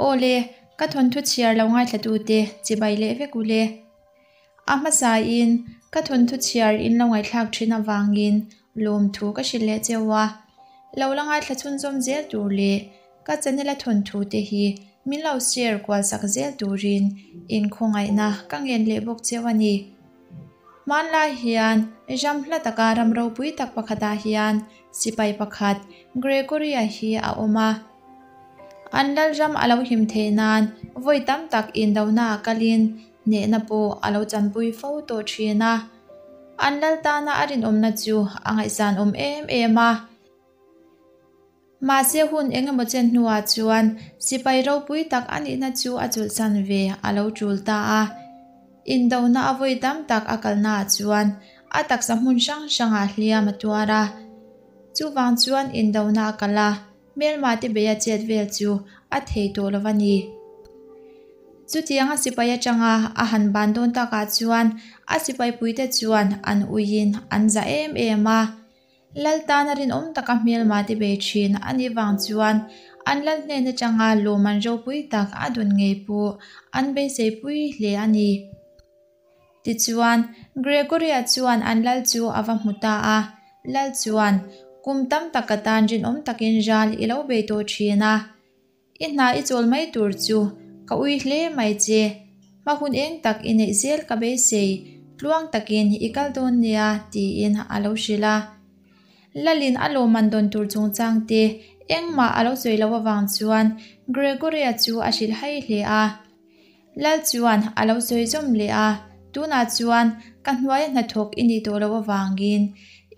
Aw le, ka thawnthu chhiar lo ngaithlatute chibai leh vek u le. A hmasain ka thawnthu chhiar in lo ngaihthlak thin avangin lawmthu ka hrilh leh cheu a. Lo la ngaithla chhunzawm zel tur leh ka channel a thawnthu te hi min lo share kual sak zel turin inkhawngaihna ka ngen leh bawk cheu a ni. Hmanlai hian ram hla taka ram ropui tak pakhatah hian sipai pakhat Gregory-a hi a awm a. An lalram a lo him theih nan vawi tam tak indonaah kalin hnehna pawh a lo chanpui fo tawh thin a. An lal tana a rinawmna chu a ngaihsan awm em em a. Mahse hun eng emaw chen hnuah chuan sipai ropui tak a nihna chu a chulhsan ve a lo tul ta a. Indona a vawi tam tak a kalnaah chuan a taksa hmun hrang hrangah hliam a tuar a. Chuvang chuan indona a kal a, hmelma te beia chet vel chu a thei tawh lo a ni. Chutiang a sipai atanga a han ban dawn takah chuan a sipai puite chuan an uiin an za em em a. Lal tana rinawm taka hmelma te bei thin a nih vang chuan an lal hnen atanga lawmman ropui tak a dun ngei pawh an beisei pui hle a ni. Tichuan, Gregory-a chuan an lal chu a va hmu ta a. Lal chuan, Kum tam tak ka tan rinawm takin ral i lo bei tawh thin a. I hna i chawl mai tur chu ka ui hle mai che. Hma hun eng tak i neih zel ka beisei, tluang takin i kal dawn nia, tiin a lo hrilh a. Lalin a lawmman dawn tur chungchang te engmah a lo sawi loh avang chuan Gregory-a chu a hrilh hai hle a. Lal chuan a lo sawi zawm leh a, Tunah chuan ka hnuaia hnathawk i nih tawh loh avangin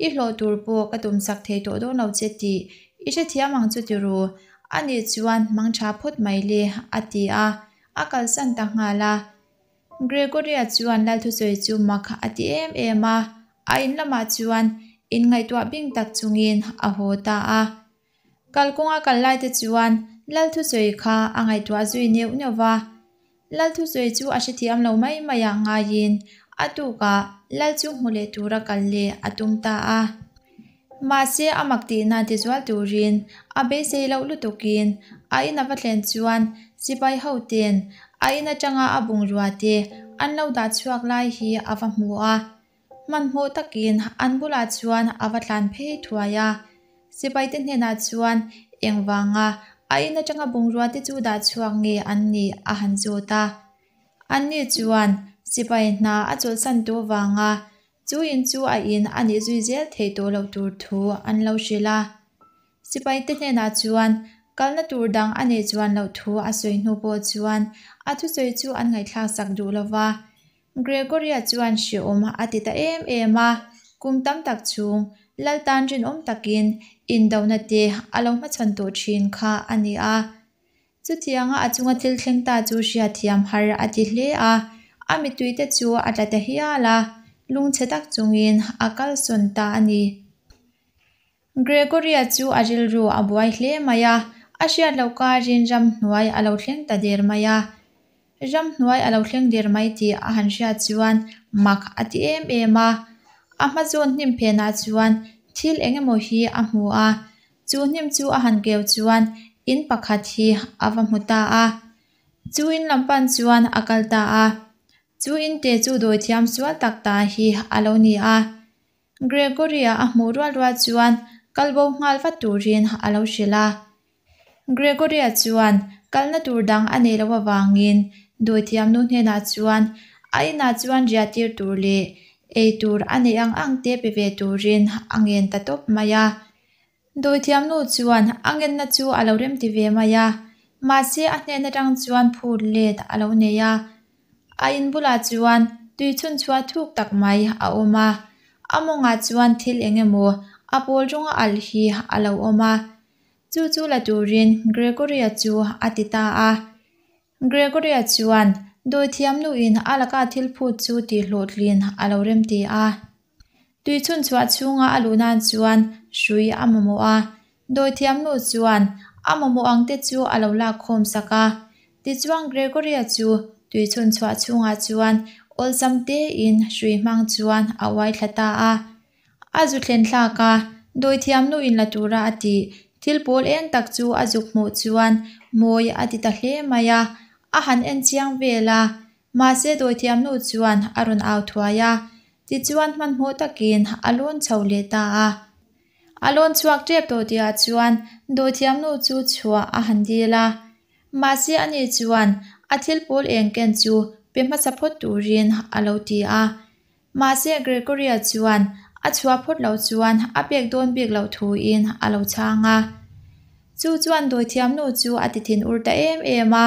i hlawh tur pawh ka tumsak thei tawh dawn lo che tih i hrethiam ang chu tiru, a nih chuan mang tha phawt mai le, a ti a, a kalsan ta nghal a. Gregoria chuan Lal thusawi chu mak a ti em em a, a in lamah chuan inngaihtuah bing tak chungin a haw ta a. Kalkawnga kal lai te chuan Lal thusawi kha a ngaihtuah zui neuh neuh va. Lal thusawi chu a hrethiam lo mai mai ah ngaiin a tukah Lal chu hmu leh tura kal leh a tum ta a. Mahse a mak tihna tizual turin a beisei loh lutukin a in a va thlen chuan sipai ho ten a in atanga a bungrua te an lo dah chhuak lai hi a va hmu a. Hmanhmawh takin an bulah chuan a va tlan phei thuai a. Sipaite hnenah chuan engvanga a in atanga bungrua te chu dah chhuak nge an nih a han zawt a. Anni chuan sipai hna a chawlhsan tawh vanga chu in chu a in a nih zui zel theih tawh loh tur thu an lo hrilh a. Sipaite hnenah chuan kalna tur dang a neih chuan loh thu a sawi hnu pawh chuan a thusawi chu an ngaihthlak sak duh lova. Gregoria chuan hreawm a ti ta em em a, kum tam tak chhung Lal tan rinawm takin indona te a lo hmachhawn tawh thin kha a ni a. Chutianga a chunga thil thleng ta chu hriatthiam har a ti hle a, a mittui te chu a tla ta hial a, lungchhe tak chungin a kalsawn ta a ni. Gregoria chu a rilru a buai hle mai a, a hriat loh karin ramhnuai a lo thleng ta der mai a. Ramhnuai a lo thleng der mai tih a han hriat chuan mak a ti em em a. A hma zawn hnim phenah chuan thil eng emaw hi a hmu a, chu hnim chu a han keu chuan in pakhat hi a va hmu ta a. Chu in lam pan chuan a kal ta a. Chu in te chu dawithiam sual tak ta hi a lo ni a. Gregory-a a hmuh rual rual chuan kal bo nghal vat turin a lo hrilh a. Gregory-a chuan kalna tur dang a nei loh avangin dawithiamnu hnenah chuan a inah chuan riah tir tur leh ei tur a neih ang ang te pe ve turin a ngen ta tawp mai a. Dawithiamnu chuan a ngenna chu a lo remti ve mai a, mahse a hnen atang chuan phut let a lo nei a. A in bulah chuan tui chhun chhuah thuk tak mai a awm a, a mawngah chuan thil eng emaw a pawl rawnga alh hi a lo awm a. Chu chu la turin Gregory-a chu a ti ta a. Gregory-a chuan dawithiamnuin a laka thil phut chu tihhlawhtlin a lo remti a. Tui chhun chhuah chhunga a luh nan chuan hrui a mamawh a, dawithiamnu chuan a mamawh ang te chu a lo lak khawm sak a. Tichuan Gregory-a chu tui chhun chhuah chhungah chuan awlsam tein hrui hmang chuan a uai thla ta a. A zu thlen thlak a, dawithiamnu in la tura a tih Thil pawl eng tak chu a zuk hmuh chuan mawi a ti ta hle mai a, a han en chiang vel a. Mahse dawithiamnu chuan a rawn au thuai a, tichuan hmanhmawh takin a lawn chho leh ta a. A lawn chhuak tep tawh tihah chuan dawithiamnu chu chhuah a han dil a. Mahse ani chuan a thil pawl eng ken chu pe hmasa phawt turin a lo ti a. Mahse Gregoria chuan a chhuah phawt loh chuan a pek dawn bik loh thuin a lo chhang a. Chu chuan dawithiamnu chu a ti thinur ta em em a.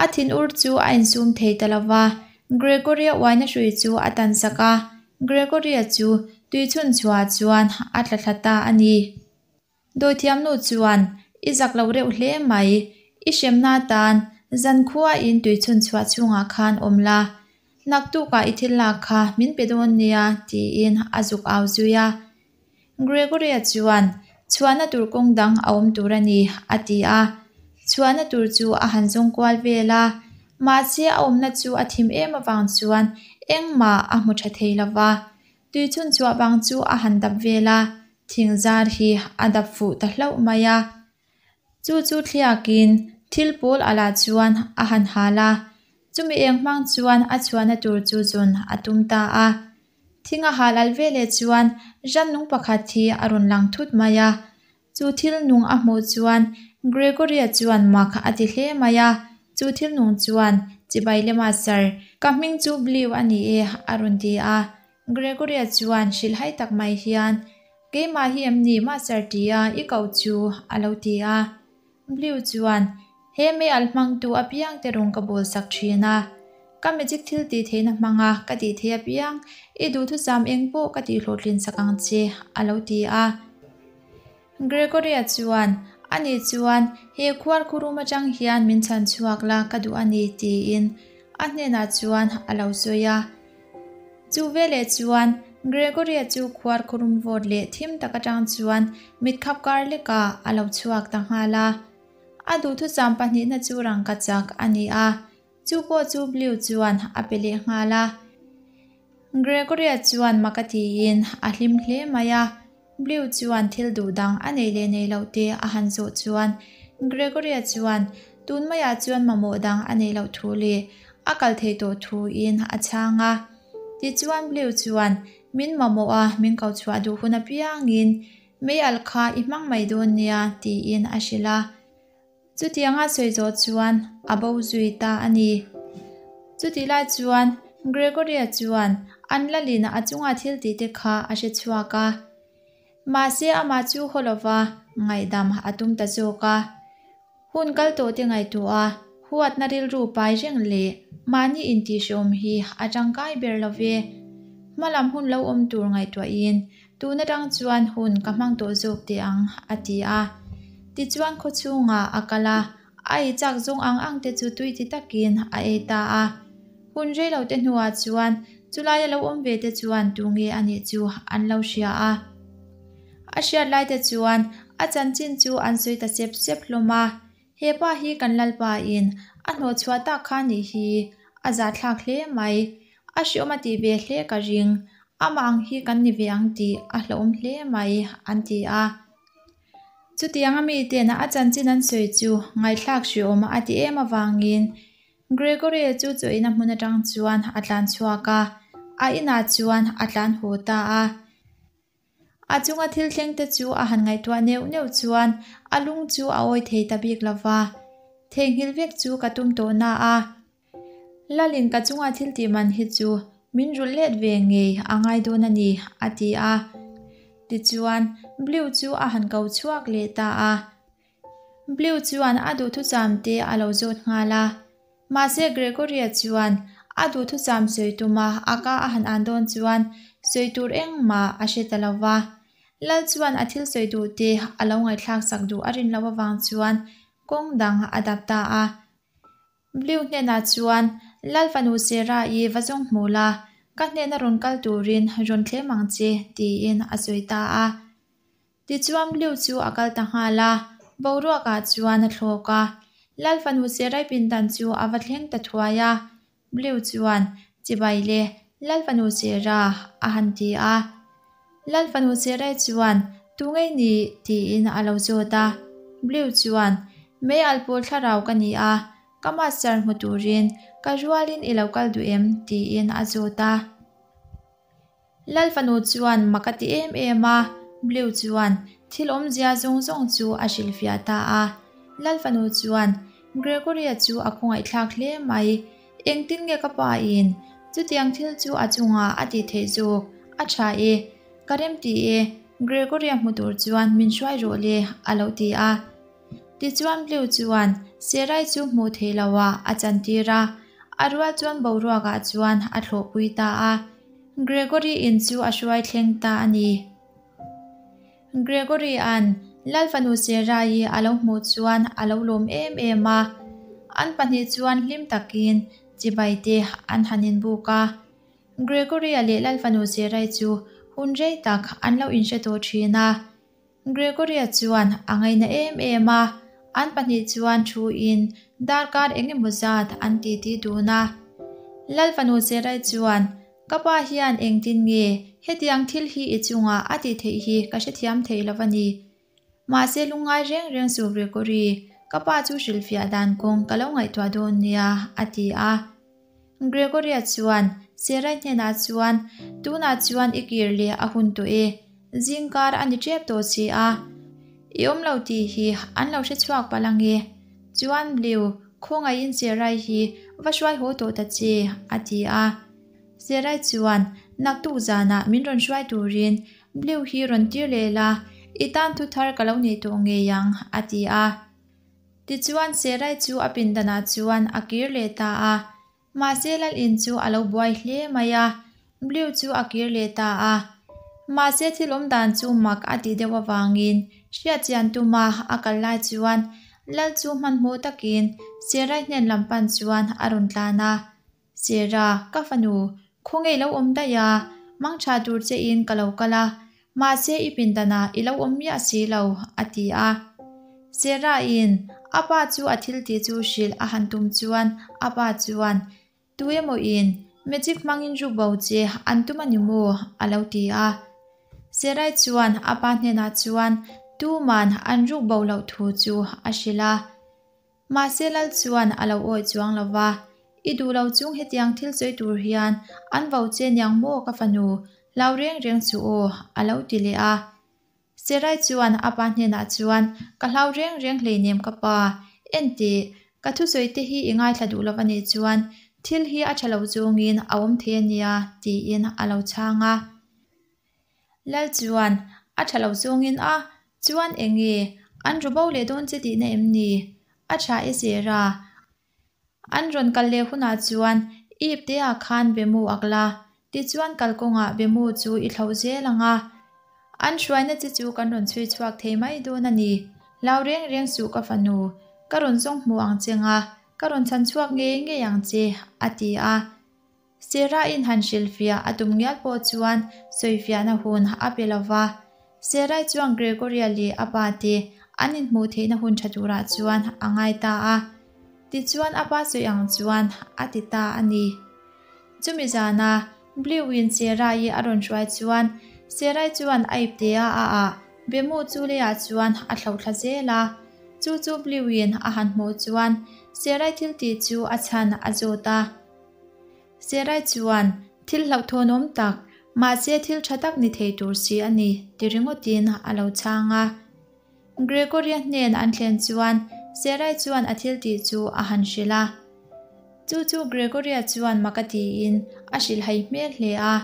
A thinur chu a insum thei ta lo va, Gregoria uaina hrui chu a tan sak a, Gregoria chu tui chhun chhuah chuan a tla thla ta a ni. Dawithiamnu chuan, I zak lo reuh hle mai, i hremna atan zankhuain tui chhun chhuah chhungah khan awm la, naktukah i thil lak kha min pe dawn nia, tiin a zuk au zui a. Gregoria chuan, Chhuahna tur kawng dang a awm tur a ni, a ti a. Chhuahna tur chu a han zawng kual vel a, mahse a awmna chu a thim em avang chuan engmah a hmu tha thei lo va. Tui chhun chhuah bang chu a han dap vel a, thing zar hi a dap fuh ta hlauh mai a. Chu chu thliakin thil pawl a lah chuan a han hal a, chumi eng hmang chuan a chhuahna tur chu zawn a tum ta a. Thing a hal al veleh chuan rannung pakhat hi a rawn lang thut mai a. Chu thil nung a hmuh chuan Gregoria chuan mak a ti hle mai a, chu thil nung chuan Chibai le Master, ka hming chu Blue a ni e a rawn ti a. Gregoria chuan hrilhhai tak mai hian, Keimah hi em ni Master tia i koh chu? a lo ti a. Blue chuan, He mei alh hmangtu apiang te rawn ka bawl sak thin a. Ka magic thil tih theihna hmanga ka tih theih apiang i duhthusam eng pawh ka tih hlawhtlin sak ang che, a lo ti a. Gregoria chuan, Ani chuan, he khuar khurum atang hian min chhan chhuak la ka duh a ni, tiin a hnenah chuan a lo sawi a. Chu veleh chuan Gregoria chu khuar khurum vawt leh thim tak atang chuan mitkhap kar lekah a lo chhuak ta nghal a. A duhthusam pahnihna chu rangkachak a ni a, chu pawh chu Blue chuan a pe leh nghal a. Gregoria chuan mak a tiin a hlim hle mai a. Blue chuan thil duh dang a nei leh nei loh te a han zawh chuan Gregoria chuan tun maiah chuan mamawh dang a nei loh thu leh a kal thei tawh thuin a chhang a. Tichuan Blue chuan min mamawh a min ko chhuah duh hun apiangin mei alh kha i hmang mai dawn nia tiin a hrilh a. Chutianga sawi zawh chuan a bo zui ta a ni. Chutih lai chuan Gregoria chuan an lalin a chunga thil tih te kha a hre chhuak a. Mahse amah chu haw lova ngaihdam a tum ta zawk a. Hun kal tawh te ngaihtuah a, huatna rilru pai reng leh mahni intihhreawm hi a tangkai ber lo ve. Hmalam hun lo awm tur ngaihtuahin Tun atang chuan hun ka hmang tawh zawk teh ang, a ti a. Tichuan khawchhungah a kal a, a ei chak zawng ang ang te chu tui ti takin a ei ta a. Hun rei lo te hnuah chuan chulaia lo awm ve te chuan tu nge a nih chu an lo hria a. A hriat lai te chuan a chanchin chu an sawi ta sep sep hlawm a. He pa hi kan Lalpa in a hnawhchhuah tak kha nih hi a zahthlak hle mai. A hreawm a tih ve hle ka ring. Amah ang hi kan ni ve ang tih a hlauhawm hle mai, an ti a. Chutianga miten a chanchin an sawi chu ngaihthlak hreawm a ti em avangin Gregory chu chawina hmun atang chuan a tlan chhuak a, a inah chuan a tlan haw ta a. A chunga thil thleng te chu a han ngaihtuah neuh neuh chuan a lung chu a awi thei ta bik lo va, theihnghilh vek chu ka tum tawh na a. Lalin ka chunga thil tih man hi chu min rulh let ve ngei a ngai dawn a ni, a ti a. Tichuan, Blue chu a han ko chhuak leh ta a. Blue chuan a duhthucham te a lo zawt nghal a. Mahse Gregoria chuan a duhthucham sawi tuma a ka a han an dawn chuan sawi tur engmah a hre ta lo va. Lal chuan a thil sawi duh te a lo ngaihthlak sak duh a rin loh avang chuan kawng dang a dap ta a. Blue hnenah chuan Lal fanu Sarah-i va zawng hmu la, ka hnena rawn kal turin rawn thlem ang che tiin a sawi ta a. Tichuan Blue chu a kal ta nghal a, boruakah chuan a thlawk a. Lal fanu Serai pindan chu a va thleng ta thuai a. Blue chuan, Chibai le, Lal fanu Sera, a han ti a. Lal fanu Serai chuan Tunge i nih? tiin a lo zawt a. Blue chuan, Mei alh pawl thlarau ka ni a, ka master hmu turin ka rualin i lo kal duh em? tiin a zawt a. Lal fanu chuan mak a ti em em a, Blue chuan thil awmzia zawng zawng chu a hrilhfiah ta a. Lal fanu chuan Gregory-a chu a khawngaihthlak hle mai, Engtin nge ka pa in chutiang thil chu a chungah a tih theih zawk? A tha e, ka remti e, Gregory-a hmu tur chuan min hruai rawh le, a lo ti a. Tichuan Blue chuan Serai chu hmuh theih loah a chantir a, a rual chuan boruakah chuan a thlawhpui ta a. Gregory in chu a hruai thleng ta a ni. Gregory-a'n Lal fanu Serai a lo hmuh chuan a lo lawm em em a. An pahnih chuan hlim takin chibai te an han inbuk a. Gregory-a leh Lal fanu Serai chu hun rei tak an lo inhre tawh thin a. Gregoria chuan a ngaina em em a, an pahnih chuan thuin darkar eng emaw zat an titi dun a. Lal fanu Serai chuan, Ka pa hian engtin nge hetiang thil hi i chungah a tih theih hi ka hrethiam thei lo a ni. Mahse lungngai reng reng suh Gregory, ka pa chu hrilhfiah dan kawng ka lo ngaihtuah dawn nia, a ti a. Gregoria chuan Serai hnenah chuan, Tunah chuan i kir leh a hun tawh e, zingkar a ni tep tawh si a, i awm lo tih hi an lo hre chhuak palh ang e. Chuan Blue, khawngaihin Serai hi va hruai haw tawh ta che, a ti a. Serai chuan, Naktuk zanah min rawn hruai turin Blue hi rawn tir leh la, i tan thu thar ka lo nei tawh ngei ang, a ti a. Tichuan Serai chu a pindanah chuan a kir leh ta a, mahse Lalin chu a lo buai hle mai a, Blue chu a kir leh ta a. Mahse thil awm dan chu mak a tih deuh avangin hriatchian tuma a kal lai chuan Lal chu hmanhmawh takin Serai hnen lam pan chuan a rawn tlan a. Sera, ka fanu, khawnge i lo awm daih a, mangtha tur che in ka lo kal a, mahse i pindanah i lo awm miah si lo, a ti a. Sera in a pa chu a thil tih chu hrilh a han tum chuan a pa chuan, Tu emaw in magic hmangin ruk bo che an tum a ni maw? a lo ti a. Serai chuan a pa hnenah chuan tuman an ruk bo loh thu chu a hrilh a. Mahse Lal chuan a lo awih chuang lo va, I duh lo chung hetiang thil sawi tur hian an vo che niang maw ka fanu, hlau reng reng chu aw, a lo ti leh a. Serai chuan a pa hnenah chuan, Ka hlau reng reng hleinem ka pa, enteh, ka thusawi te hi i ngaithla duh lo a nih chuan thil hi a tha lo zawngin a awm thei a nia, tiin a lo chhang a. Lal chuan, A tha lo zawngin a, chuan eng nge, an ru bo leh dawn che tihna em ni? A tha e Sera. An rawn kal leh hunah chuan ip te ah khan bemu ak la, tichuan kalkawngah bemu chu i thlauh zel ang a. An hruaina che chu kan rawn chhui chhuak thei mai dawn a ni. Hlau reng reng suh ka fanu, ka rawn zawng hmu ang che nga, ka rawn chhan chhuak ngei ngei ang che, a ti a. Sarah-in han hrilhfiah a tum ngial pawh chuan sawifiahna hun a pe lo va. Sarah chuan Gregoria leh a pa te an inhmuh theihna hun tha turah chuan a ngai ta a. Tichuan a pa sawi ang chuan a ti ta a ni. Chumi zana Blue-in Sarah-i a rawn hruai chuan Sarah chuan a iptea a ah bemu chu leiah chuan a thlauhthla zel a. Chu chu Blue-in a han hmuh chuan Sarah thiltih chu a chhan a zawt a. Serai chuan, Thil hlauhthawnawm tak, mahse thil tha tak ni thei tur si a ni, ti ringawtin a lo chhang a. Gregoria hnen an thlen chuan Serai chuan a thil tih chu a han hrilh a. Chu chu Gregoria chuan mak a tiin a hrilhhai hmel hle a.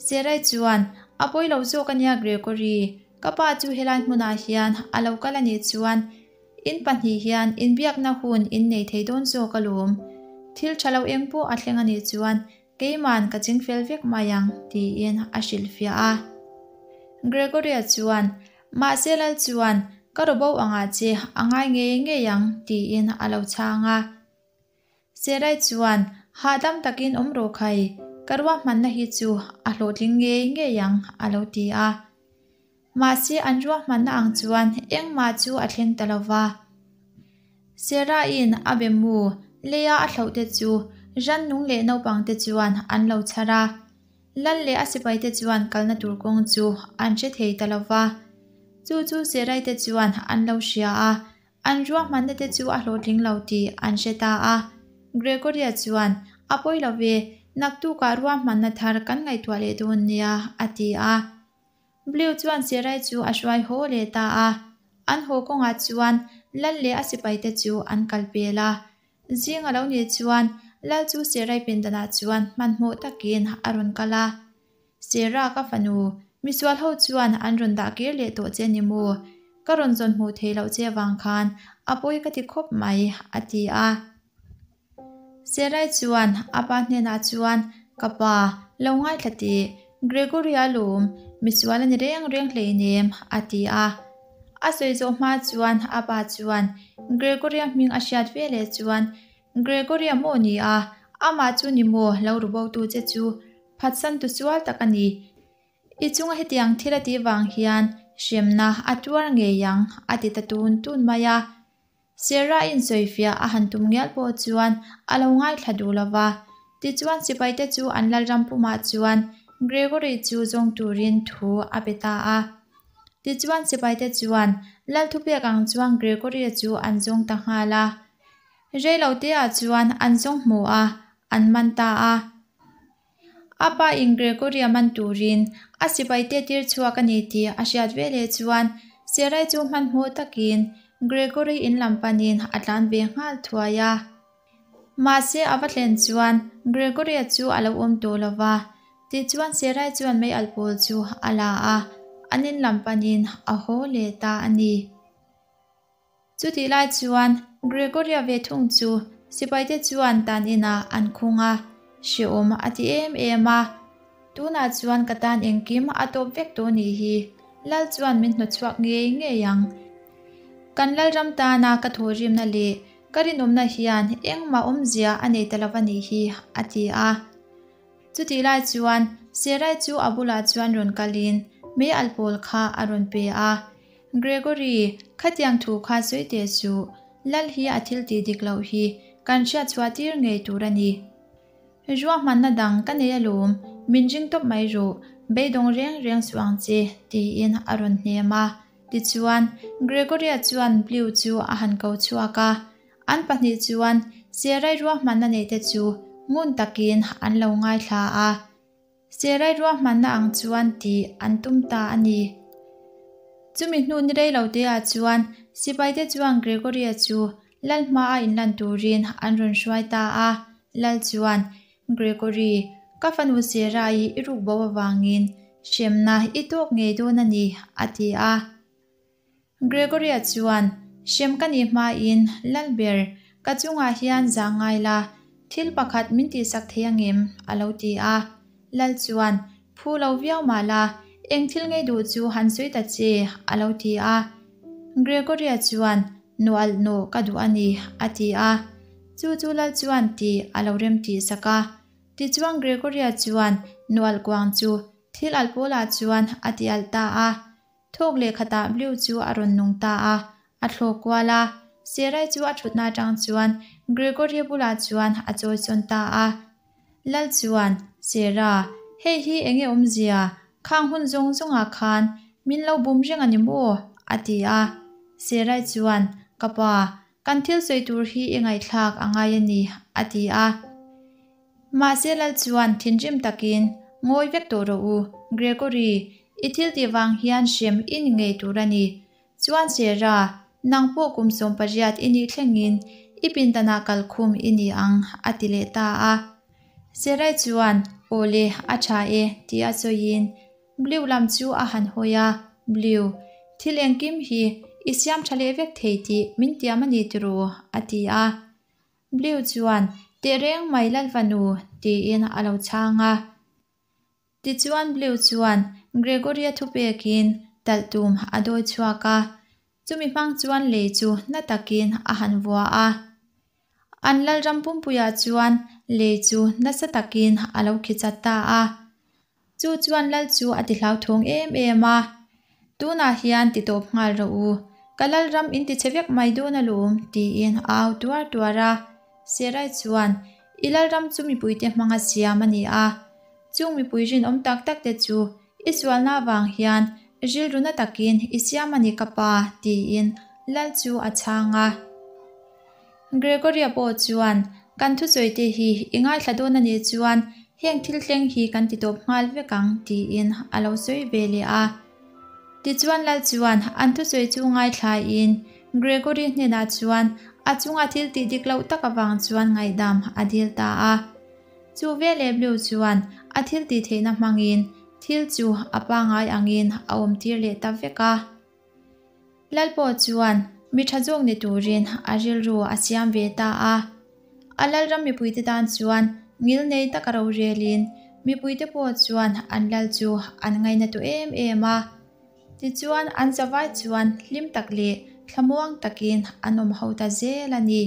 Serai chuan, A pawi lo zawk a nia Gregory, ka pa chu helai hmunah hian a lo kal a nih chuan In pahnih hian inbiakna hun in nei thei dawn zawk alawm. Thil tha lo eng pawh a thleng a nih chuan keiman ka ching fel vek mai ang, tiin a hrilhfiah a. Gregoria chuan, Mahse Lal chuan, ka rawbo angah che a ngai ngei ngei ang, tiin a lo chhang a. Serai chuan, Hahdam takin awm rawh khai, ka ruahmanna hi chu a hlawhtling ngei ngei ang, a lo ti a. Mahse an ruahmanna ang chuan engmah chu a thleng ta lo va. Sarah-in a be mu leia a thlauhte chu rannung leh naupangte chuan an lo chhar a. Lal leh a sipaite chuan kalna tur kawng chu an hre thei ta lo va. Chu chu Serai te chuan an lo hria a, an ruahmanna te chu a hlawhtling lo tih an hre ta a. Gregoria chuan, A pawi lo ve, naktukah ruahmanna thar kan ngaihtuah leh dawn nia, a ti a. Blue chuan Serai chu a hruai haw leh ta a. An haw kawngah chuan Lal leh a sipaite chu an kal pel a. Zing a lo nih chuan Lal chu Serai pindanah chuan hmanhmawh takin a rawn kal a. Sarah ka fanu, misual ho chuan an rawn dah kir leh tawh che ni maw? Ka rawn zawn hmuh theih loh che avang khan a pawi ka ti khawp mai, a ti a. Sarai chuan a pa hnenah chuan, Ka pa, lo ngaithla teh, Gregory a lawm, misual a ni reng reng hleinem, a ti a. A sawi zawh hma chuan a pa chuan Gregory-a hming a hriat ve leh chuan, Gregory-a maw ni a, amah chu ni maw lo ru bo tu che chu, phatsan tu sual tak a ni. I chunga hetiang thil a tih vang hian hremna a tuar ngei ang, a ti ta tun tun mai a. Sarah insawifiah a han tum ngial pawh chuan a lo ngaithla duh lo va. Tichuan sipaite chu an lalram pumah chuan Gregory chu zawng turin thu a pe ta a. Tichuan sipaite chuan lal thupek ang chuan Gregory-a chu an zawng ta nghal a. Reiloteah chuan an zawng hmu a, an man ta a. A pa in Gregory-a man turin a sipaite tir chhuak a ni tih a hriat veleh chuan Sarai chu hmanhmawh takin Gregory in lam panin a tlan ve nghal thuai a. Mahse a va thlen chuan Gregory-a chu a lo awm tawh lo va, tichuan Sarai chuan mei alh pawl chu a la a, an in lam panin a haw leh ta a ni. Chutih lai chuan Gregoria ve thung chu sipaite chuan tan inah an khung a, hrehawm a ti em em a. Tunah chuan ka tan engkim a tawp vek tawh nih hi, Lal chuan min hnawtchhuak ngei ngei ang. Kan Lalram tana ka thawhrimna leh ka rinawmna hian engmah awmzia a nei ta lo va nih hi, a ti a. Chutih lai chuan Serai chu a bulah chuan rawn kalin mei alh pawl kha a rawn pe a. Gregory, khatiang thu kha sawi teh suh, Lal hi a thil tih dik loh hi kan hriat chhuah tir ngei tur a ni. Ruahmanna dang ka nei alawm, min ring tawp mai rawh, beidawng reng reng suh ang che, tiin a rawn hnem a. Tichuan, Gregory-a chuan Blue chu a han ko chhuak a. An pahnih chuan Serai ruahmanna neihte chu ngun takin an lo ngaithla a. Serai ruahmanna ang chuan tih an tum ta a ni. Chumi hnu ni rei lo teah chuan sipaite chuan Gregory-a chu Lal hmaa inlan turin an rawn hruai ta a. Lal chuan, Gregory, ka fanu Serai i ruk bo avangin hremna i tawk ngei dawn a ni, a ti a. Gregoria chuan, Hrem ka nih hmain, Lalber, ka chungah hian zah ngai la, thil pakhat min tihsak thei angem? a lo ti a. Lal chuan, Phu lo viau mah la, eng thil ngei duh chu han sawi ta che, a lo ti a. Gregoria chuan, Nualh nawh ka duh a ni, a ti a. Chu chu Lal chuan tih a lo rem tihsak a. Tichuan Gregoria chuan nualh kuang chu thil alh pawlah chuan a ti alh ta a. Thawk leh khatah Blue chu a rawn nung ta a, a thlawk kual a. Serai chu a thutna atang chuan Gregory bulah chuan a chawi chawn ta a. Lal chuan, Sera, hei hi enge awmzia, khang hun zawng zawngah khan min lo bum reng a ni maw? a ti a. Serai chuan, Ka pa, kan thil sawi tur hi i ngaihthlak a ngai a ni, a ti a. Mahse Lal chuan thinrim takin, Ngawi vek tawh rawh u, Gregory, i thil tih vang hian hrem i ni ngei tur a ni. Chuan Sarah, nang pawh kum 18 i nih thlengin i pindanah kalkhum i ni ang, a ti leh ta a. Sarah chuan, Aw le, a tha e, tia sawiin Blue lam chu a han hawi a, Blue, thil engkim hi i siam tha leh vek thei tih min tiam a ni tiraw? a ti a. Blue chuan, Tehreng mai Lalfanu, tiin a lo chhang a. Tichuan Blue chuan Gregory-a thupekin talh tum a dawi chhuak a, chumi hmang chuan lei chu na takin a han vua a. An Lalram pumpuiah chuan lei chu nasa takin a lo khi chat ta a. Chu chuan Lal chu a ti hlauthawng em em a, Tunah hian ti tawp nghal rawh u, ka Lalram in ti chhe vek mai dawn alawm, tiin a au tuar tuar a. Serai chuan, I Lalram chu mipuite hmanga siam a ni a, chung mipui rinawm tak tak te chu i sualna avang hian Rilru na takin i siam a ni ka pa, tiin Lal chu a chhang a. Gregoria pawh chuan, Kan thusawi te hi i ngaithla dawn a nih chuan heng thil thleng hi kan ti tawp nghal vek ang, tiin a lo sawi ve leh a. Tichuan Lal chuan an thusawi chu ngaithlain Gregory hnenah chuan a chunga thil tih dik loh tak avang chuan ngaihdam a dil ta a. Chu veleh Blue chuan a thil tih theihna hmangin thil chu a pangngai angin a awmtir leh ta vek a. Lal pawh chuan mi tha zawk ni turin a rilru a siam ve ta a. A lalram mipuite tan chuan ngil nei taka rorelin mipuite pawh chuan an lal chu an ngaina tawh em em a. Tichuan an zavai chuan hlim tak leh thlamuang takin an awm ho ta zel a ni.